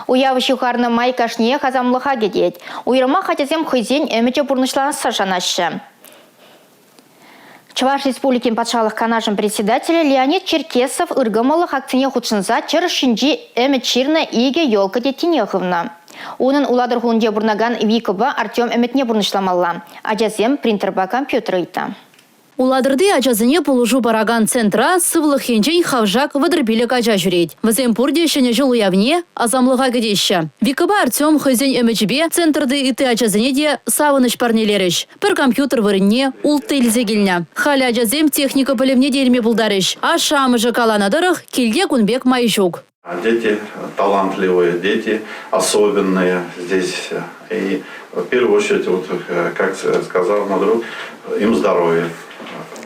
Уяв ҫывхарнӑ май кашниех асамлӑха кӗтет. Уйрӑмах ачасем хӑйсен ӗмӗчӗ пурнӑҫланасса шанаҫҫӗ. Чӑваш Республикин Патшалӑх Канашӗн председателӗ Леонид Черкесов ыркӑмӑллӑх акцине хутшӑнса чӑрӑш ҫинчи ӗмӗт ҫырнӑ икӗ елка теттине хывнӑ. Унӑн Улатӑр хулинче пурӑнакан Викӑпа Артем ӗмӗтне пурнӑҫламалла. Ачасем принтерпа компьютер ыйтнӑ. Улатӑрти ачасене пулӑшу паракан центра сывлӑх енчен хавшак 35 ача ҫӳрет. Вӗсем пурте Ҫӗнӗ ҫул уявне, асамлӑха кӗтеҫҫӗ. Викӑпа Артем хӑйсен ӗмӗчӗпе центрти ытти ачасене те савӑнӑҫ парнелерӗҫ. Пӗр компьютер вырӑнне улттӑ илсе килнӗ. Халӗ ачасем техника пӗлӗвне те илме пултарӗҫ. Ашшӗ-амӑшӗ каланӑ тӑрӑх, килте кун пек май ҫук. Дети талантливые, дети особенные здесь. И в первую очередь, вот, как сказал мой друг, им здоровья.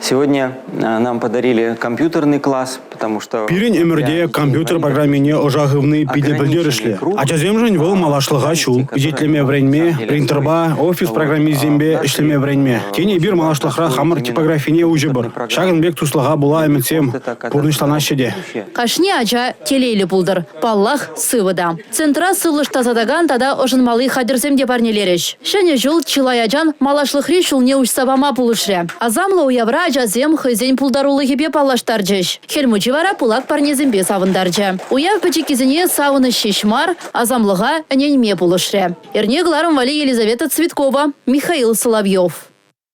Сегодня нам подарили компьютерный класс, потому что... Пирӗн ӗмӗрте компьютер программине ӑша хывни питӗ пӗлтерӗшлӗ. Ачасемшӗн вӑл малашлӑха ҫул. Пичетлеме вӗренме, принтерпа, офис программисемпе ӗҫлеме вӗренме. Тен, эпир малашлӑхра хамӑр типографине уҫӑпӑр. Ҫакӑн пек туслӑха пула ӗмӗтсем пурнӑҫланаҫҫӗ те. Кашни ача телейлӗ пултӑр. Паллах, сывӑ та. Центра сывлӑш тасатакан тата ӑшӑнмалли хатӗрсем те парнелерӗҫ. Ҫӗнӗ ҫул чылай ачан малашлӑхри ҫулне уҫса пама пулӑшрӗ. Асамлӑ уявра ачасем хӑйсен пултарулӑхӗпе паллаштарчӗҫ. Хӗл Мучи вара пылак парнесемпе савӑнтарчӗ. Уяв пӗчӗккисене савӑнӑҫ ҫеҫ мар, асамлӑха ӗненме пулӑшрӗ. Эрне кӑларӑм валли Елизавета Цветкова, Михаил Соловьев.